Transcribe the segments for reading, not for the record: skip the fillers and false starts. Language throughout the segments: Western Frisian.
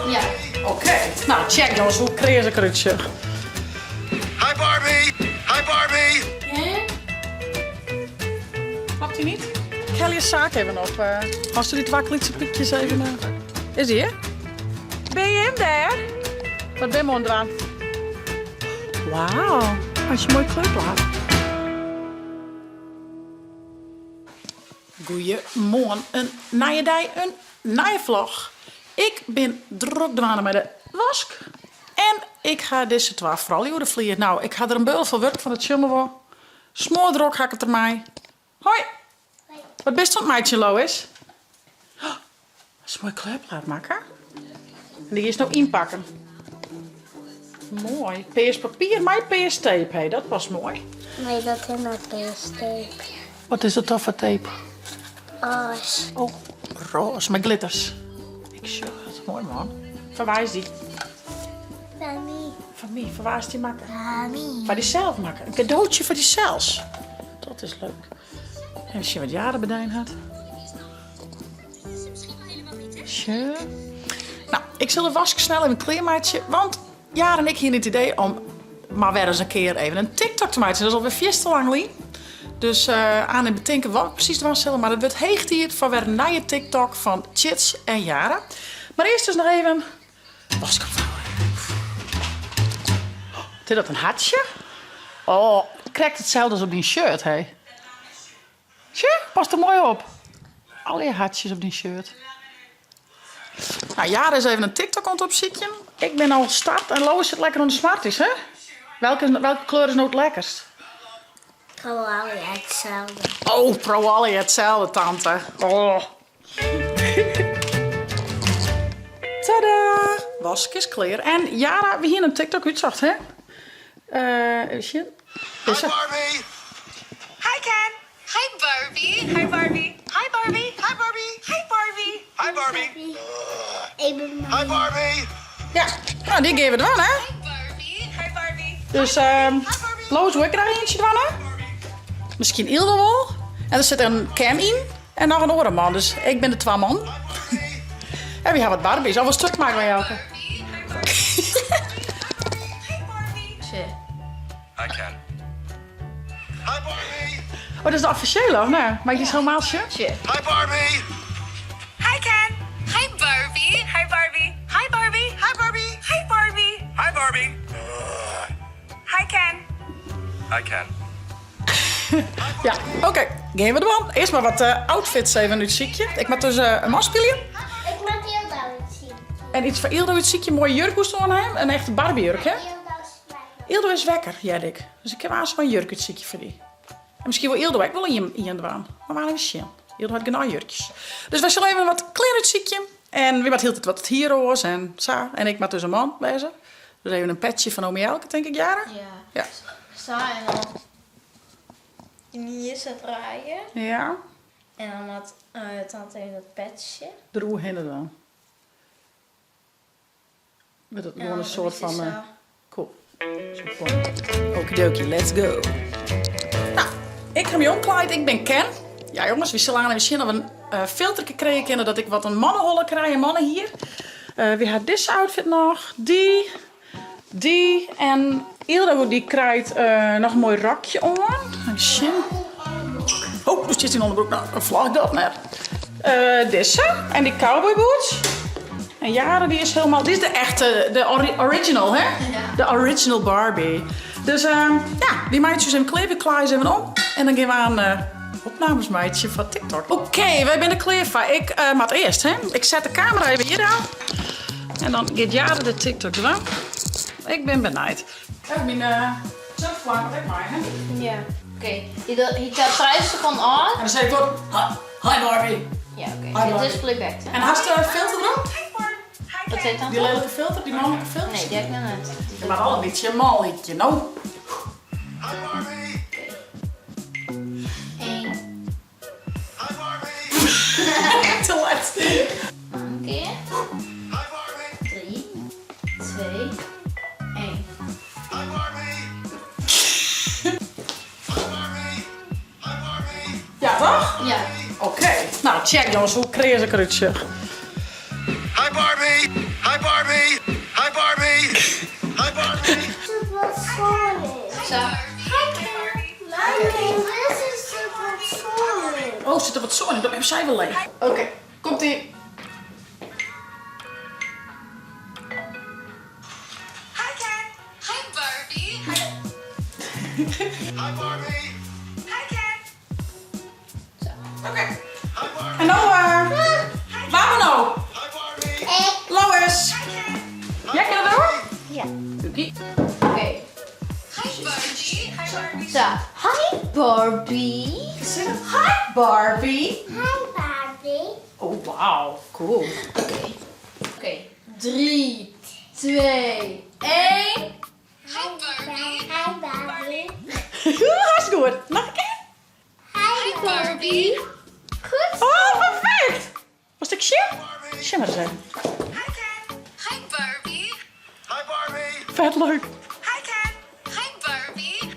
Ja. Oké. Nou, check jongens hoe kreas ik derút sjoch. Hi Barbie! Hi Barbie! Hè? Klopt die niet? Ik helje saak even op. Uh, Hast du die twa lytse pykjes even... Uh... Is die, hè? Ben je hem daar? Wat ben je aan het dwaan? Wauw, als je mooi kleurplaat. Goeiemoarn, in nije dei, in nije vlog. Ik bin drok dwaande mei de wask. En ik ha dizze twa froulju oer de flier. Nou, ik ha der in beul fan wurk fan, dat sjogge we wol. Smoardrok ha ik it der mei. Hoi! Wat bist oan it meitsjen, Lois? Oh, dat is in moai kleurplaat makke. En dy giest no ynpakken. Moai. Pears papier mei pears tape. Hé, dat past moai. Nee, dat is net pears tape. Wat is dat dan foar tape? Roze. Oh, roze mei glitters. Ik sjoch it. Moai man. Foar wa is dy? Foar my. Foar my. Foar wa is dy makke? Foar my. Foar dysels makke. In kadootsje foar dysels. Dat is leuk. Even sjen wat Jade bedein hat. Sjoch. Nou, ik sil de wask snel even klearmeitsje, want Jade en ik hiene it idee om mar wer ris in kear even in TikTok te meitsjen. Dat is alwer fierste lang lyn. Dus uh, aan en betinke wat we presys dwaan sille, mar it wurdt heech tiid foar wer in nije TikTok fan Tjits en Jara. Mar earst dus noch even wask opvouwen. Is dat in hartsje? Oh, krekt itselde as op dyn shirt, hé. Sjoch, past der moai op. Allegear hartsjes op dyn shirt. Nou, Jara is even in TikTok oan it opsykjen. Ik bin al start en Lois sit lekker oan de Smarties, hè? Welke, welke kleur is no it lekkerst? Pro allegear itselde. Oh, pro allegear itselde, tante. Oh. Tada! Wask is klear. En Jara, we hiene in TikTok útsocht, hè? Uh, even sjen. Hi Barbie! Hi Ken! Hi Barbie! Hi Barbie! Hi Barbie! Hi Barbie! Hi Barbie! Hi Barbie! Ik ben Hi Barbie! Ja, nou dy gean we dwaan, hè? Hi Barbie! Hi Barbie! Dus um, Lois wol ek graach ientsje dwaan, hè? Miskien Ildo wol. En der sit in Ken yn en noch in oare man. Dus ik bin de twa man. En we ha wat Barbies. Al wat stuk makke mei Jouke. Hi Ken. Hi Barbie. Oh, dat is de offisjele, of net? Mei ik dy helemaal sjen? Hi Barbie. Hi Ken. Hi Barbie. Hi Barbie. Hi Barbie. Hi Barbie. Hi Barbie. Hi Barbie. Hi Ken. Hi Ken. Ja, oké. Gean we dwaan. Earst mar wat eh, outfits even útsykje. Ik moat dus eh, in man spylje. Ik moat Ildo útsykje. En iets foar Ildo útsykje. Moaie jurk woest oan ha. In echte Barbie jurk, hè? Ildo is wekker. Ildo is wekker, hearde ik. Dus ik kin aanst wol in jurk útsykje foar dy. En miskien wol Ildo ek wol ien dwaan. Mar we even sjen. Ildo hat genôch jurkjes. Dus wy sille even wat klean útsykje. En wy moatte hieltyd wat it hier oars en sa. En ik moat dus in man wêze. Dus even in petsje fan Ome Jelke, tink ik, Jara? Ja. Ja. Sa en dan dyn hier sa draaie. Ja. En dan moat tante even dat petsje. Deroerhinne dan. Wurdt it gewoan in soart fan. Cool. Okidoki, let's go. Nou, ik ha my omklaaid, ik bin Ken. Ja jonges, wy sille even sjen of we in uh, filterke krije kinne dat ik wat in manneholle krij, in mannehier. Uh, we ha dizze outfit noch, dy, dy en Ildo dy krijt uh, noch in moai rokje oan. Even sjen. Oh, doe stiest yn ûnderbroek. Nou, dan vlog ik dat net. Uh, dizze en dy cowboy boots. En Jara die is helemaal, die is de echte, de original, hè? De original Barbie. Dus uh, ja, dy meitsje ús even klear, we klaaie se even om. En dan gean we oan uh, opnames meitsje foar TikTok. Oké, okay, wy binne der klear foar. Ik uh, moat earst, hè? Ik set de kamera even hjir ôf. En dan giet Jara de TikTok dwaan. Ik bin benijd. Even myn uh, surfplank ek mei, hè? Ja. Oké, okay. Hy telt 30 sekonden ôf. En dan sis ik wol, hi Barbie. Ja, oké. Okay. Dit is playback, hè? En hast de filter erop? Wat sei tante? Dy lelike filter, dy manlike filter? Nee, dy ha ik noch net. Je moat al in bytsje mal lykje, no. Hi Barbie. Eén. Hi Barbie. Te let. Noch in kear. Hi Barbie. 3, 2, 1. Hi Barbie. Hi Barbie. Hi Barbie. Ja, toch? Ja. Oké. Nou, check jongens hoe kreas ik derút sjoch. Hi Barbie. Hi Barbie. Zo. Hi Ken. Mami, dit is super Oh, sit der wat sân yn? Dat neemt sy wol leech. Oké, komt ie. Hi Ken. Hi Barbie. Hi Barbie. Hi Ken. Oké. En no, eh, waar we no? Hi Barbie. Ik. Lois. Jij kan het door? Ja. Oké. Oké. Hi Barbie. Hi Barbie. Zo. Hi Barbie. Hi Barbie. Hi Barbie. Oh, wauw. Cool. Oké. Oké. 3, 2, 1. Hi Barbie. Hi Barbie. Hartstikke goed. Nog een keer? Hi Barbie. Goed. Oh, perfect. Was het shit? Shit maar eens even. Hi Ken. Hi Barbie. Hi Barbie. Vet leuk. Hi Ken. Hi Barbie.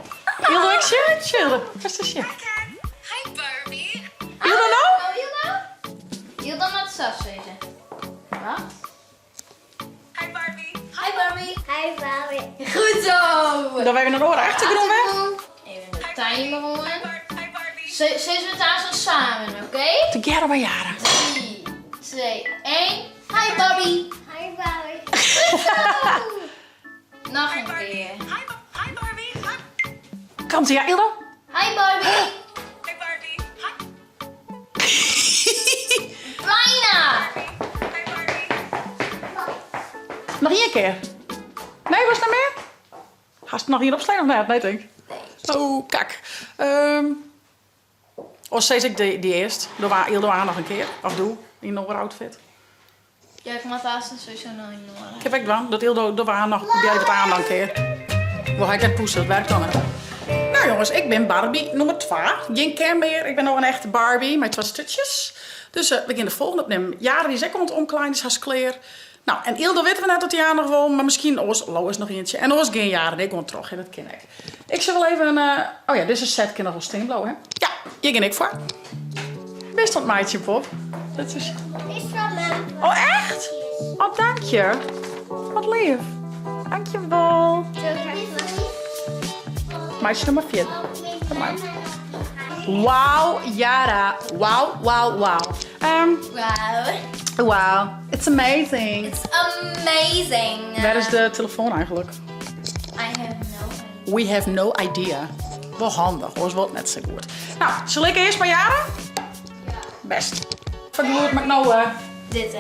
Hilde, ik shit? Hilde, wat is de shit? Hi Ken. Hi Barbie. Hilde nou? Oh, Hilda? Hilda met Sas zeggen. Wacht. Hi Barbie. Hi Barbie. Hi Barbie. Goed zo. Dan wij weer naar de oren achtergrond weg. Even de timer on. Hi Barbie. Zes we daar zo samen, oké? Together bij jaren. 3, 2, 1. Hi Barbie. Hi Barbie. Nog een keer. Hi, Hi Barbie. Hi, Komt ie, ja, Hilde? Hi Barbie. Hi Barbie. Hi, Bijna. Hi Barbie. Nog één keer. Nee, was het nog meer? Hast het nog hier opslaan of niet? Nee, denk ik. Oh, kak. Of steeds ik die eerst. Doe waar, Hilde aan nog een keer. Of doe, in een outfit. Ja, ik moet haast sowieso nog in de Ik heb echt wel. Dat Hilde doe aan nog, probeer het aan nog een keer. Wil hij het poesen, dat werkt dan niet. Nou jongens, ik ben Barbie nummer 2. Geen ken meer. Ik ben nog een echte Barbie met twee stutjes. Dus we gaan de volgende opnemen. Jaren die is ook aan het omklaaien, die is haast klaar. Nou, en Ildo weten we net dat hij aan nog wil, maar misschien Oos, Lois nog eentje. En Oos geen jaren, ik gewoon terug, hè, dat ken ik. Ik zal wel even een... oh ja, dit is een set, ken nog wel steenblauw, hè? Ja, hier ben ik voor. Best dat meidje, Bob. Dat is... Dit is van mijn Oh, echt? Oh, dank je. Wat lief. Dank je wel. Meisje nummer 4. Kom maar. Wauw, Yara. Wauw, wauw, wauw. Wow. Wow, it's amazing. It's amazing. Waar is de telefoon eigenlijk? I have no idea. We have no idea. Wel handig, hoor, is wel net zo goed. Nou, zal ik eerst maar Yara? Best. Van goed, maar nou... Dit hè.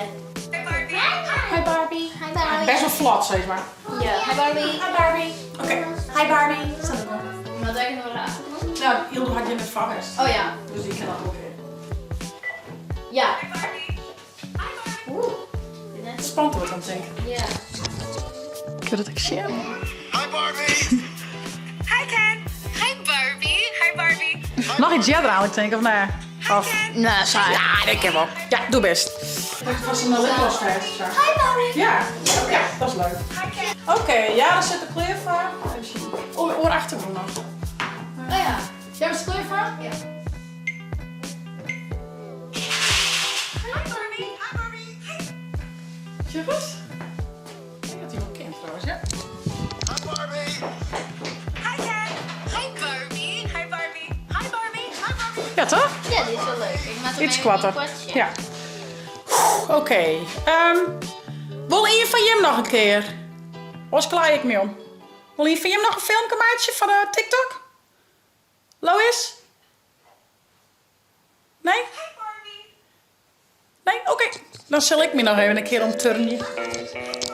Hi Barbie. Hi Barbie. Hi Barbie. Best wel vlot, zeg maar. Ja. Hi Barbie. Hi Barbie. Oké. Hi Barbie. Staat ook al. Wat denk ik nog de achtergrond? Nou, Hilde had je net van best. Oh ja. Dus die kan dat ook weer. Ja. Hi Barbie. Hi Barbie. Oeh. Dit net. Spannend wordt dan, denk ik. Ja. Ik wil dat ik share. Hi Barbie. Hi Ken. Hi Barbie. Hi Barbie. Nog iets eerder eigenlijk, denk ik, of nee? Of... Nou, saai. Ja, dat kan wel. Ja, doe best. Dat was een lipgloss Hi Barbie. Ja, ja, dat is leuk. Oké, ja, daar zit de kleur voor. Even zien. Oh, oor achtergrond nog. Oh ja. Jij bent de kleur voor? Ja. Hi Barbie. Hi Barbie. Hi. Is je goed? Ik denk dat hij wel kent trouwens, ja. Hi Barbie. Hi Ken. Hi Barbie. Hi Barbie. Hi Barbie. Hi Barbie. Ja, toch? Ja, dit is wel leuk. Ik maak hem Iets even kwatter. een kwartje. Ja. Oeh, Oké. Wil een van Jim nog een keer? Of klaar ik me om? Wil een van Jim nog een filmpje maatje van TikTok? Lois? Nee? Hi Barbie. Nee? Oké. Dan zal ik me nog even een keer omturnen.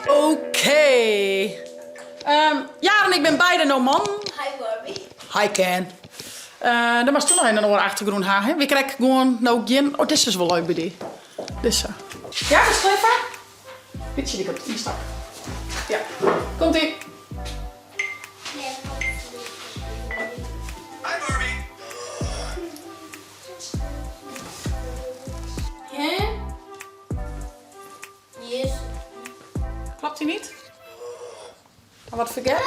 Oké. Ja, en ik ben beide no man. Hi Barbie. Hi Ken. Dan was toen nog een oor achtergrond haar. Hè? We krijgen gewoon nou geen. Oh, dit is dus wel leuk bij die. Dit zo. Ja, dat is Clifford. Beetje die komt instap. Ja, komt ie. Hi Barbie. Hè? Yes. Klopt hij niet? Al wat vergeten?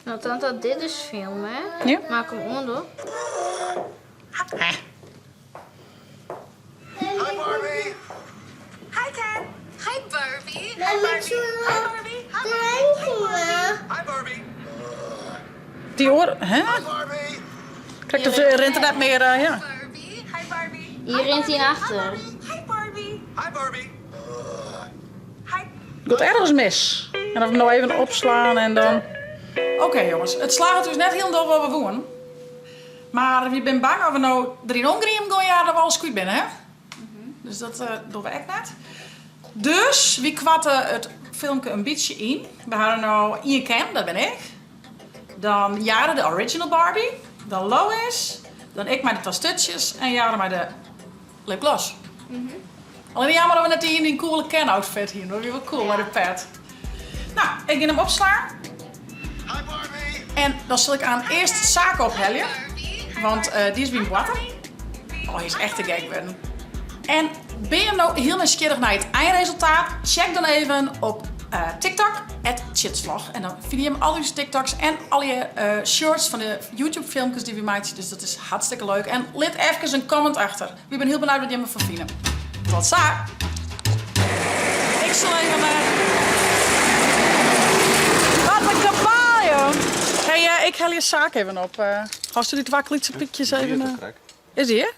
Nou, tante, dit is filmen. Ja. Maak hem onder. Hè. Hi Barbie. Hi Ken. Hi Barbie. Mama, Hi Barbie. Hi Barbie. Hi Barbie. Dy oar, hè? Barbie. Krekt of rint er net mear, ja. Barbie. Hi Barbie. Hier rint hy achter. Hi Barbie. Hi Barbie. Hi. Gaat ergens mis. En of we hem nou even opslaan en dan... Oké jongens, it slagget dus net hielendal wat we woenen. Mar wy binne bang as we no deryn omgriemen gean, ja, dat we alles kwyt binne, hè? Dus dat dogge we ek net. Dus wy koarte it filmke in bytsje yn. We hawwe no ien Ken, dat bin ik. Dan Jade, de original Barbie. Dan Lois. Dan ik mei de twa sturtsjes en Jade mei de lipgloss. Allinne jammer dat we net dy yn dyn coole Ken outfit hienen. Dat wie wol cool mei de pet. No, ik gean him opslaan. Hi Barbie. En dan sil ik aan earst Sake ophelje. Want dy is by in boarter. Oh, hy is echt te gek wurden. En bin je no hiel nijsgjirrich nei it einresultaat? Check dan even op TikTok, @chitsvlog. En dan fine jim al ús TikToks en allegear shorts fan de YouTube filmkes dy't wy meitsje. Dus dat is hartstikke leuk. En lit efkes in comment achter. Wy binne hiel benijd wat jimme derfan fine. Tot sa! Ik sil even. Wat in kabaal, joh! Hey, ik helje Sake even op. Hast dy twa lytse pykjes even? Is dy hjir?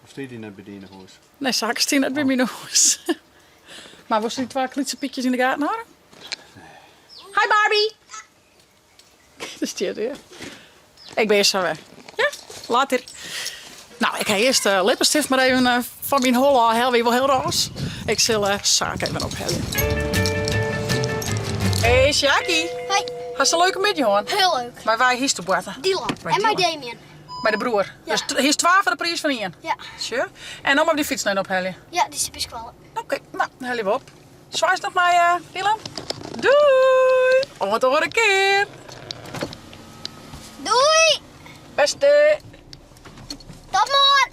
Of stie dy net by dy yn 'e hûs? Nee, Sake stie net by my yn 'e hûs. Mar wolst dy twa lytse pykjes yn de gaten hâlde? Hi Barbie! Dêr stiet er. Ik bin sa wer. Ja, later. No, ik ha earst de lippenstift mar even fan myn holle ôfhelle, wie wol hiel rôs. Ik sil Sake even ophelje. Hey Sjaki. Hoi. Hast in leuke middei hân? Hiel leuk. Mei wa hiest boarte? Dylan. Mei En mei Dylan. Damien. Mei de broer. Ja. Dus hiest twa foar de priis fan ien? Ja. Sure. En dan moat dy fyts noch ophelje? Ja, dy sit by skoalle. Oké, no, dan helje we op. Swaaist noch mei Dylan? Doei! Oant de oare kear! Doei! Beste! Tot moarn!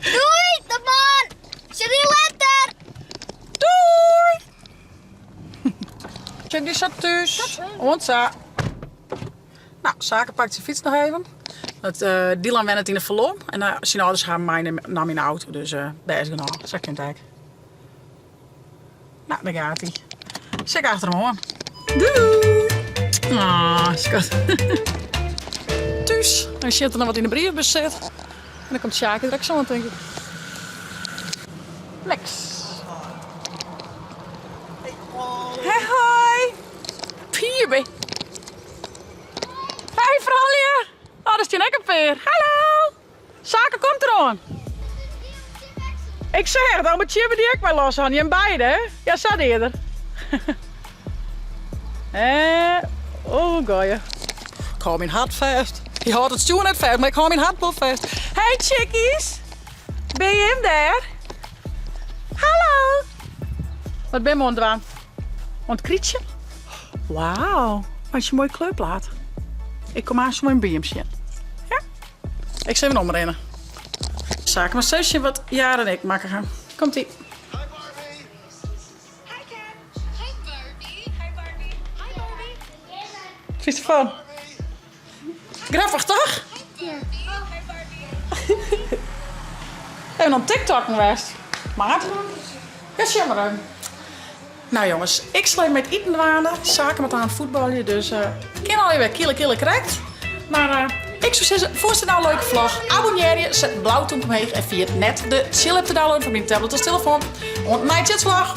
Doei, tot moarn! Sjoch dy letter! Doei! Sjoch dy sa thús. Oant sa. No, Sake pakt syn fyts noch even. Want Dylan wennet yn de Falom en syn âlders ha him meinaam yn de auto, dus bêst genôch. Sa kin it ek. No, dêr gaat hy. Sil ik achter him oan. Doei! Ah, skat. Thús. Dan sjocht er noch wat yn de briefbus sit. En dan komt Sjake der ek sa oan, tink ik. Lex. Hey, hoi! Piebe. Hey froulju! Oh, der stean ek in pear. Hallo! Sake komt deroan. Ik seach it, ome Tjibbe dy ek mei los han. Jim beide, hè? Ja, sa die er. Eh, oh, goeie. Ik hâld myn hart fêst. Hy hâldt it stjoer net fêst, mar ik hâld myn hart wol fêst. Hey chickies! Bin jim dêr? Hallo! Wat bin we oan it dwaan? Oan it krytsjen? Wauw, wat in moaie kleurplaat. Ik kom aanst wol yn by jim sjen. Ja? Ik sil even omrinne. Sake mar ris sjen wat Jade en ik makke ha. Komt ie. Hi Barbie. Hi Ken. Hi Barbie. Hi Barbie. Hi Barbie. Fynst derfan? Grappich toch? Hi Barbie. Even oan TikTokken west. Maat. Ja, sjen mar even. No jonges, ik sil even mei it iten dwaande. Sake moat oan fuotbalje, dus uh, kin allegear wer kiele kiele krekt. Mar uh, ik soe sizze, fûnst it no in leuke vlog? Abonnearje, set in blau tûmke omheech en ferjit net de Chill app te downloaden foar dyn tablet of telefoan. Oant de nije Chitsvlog!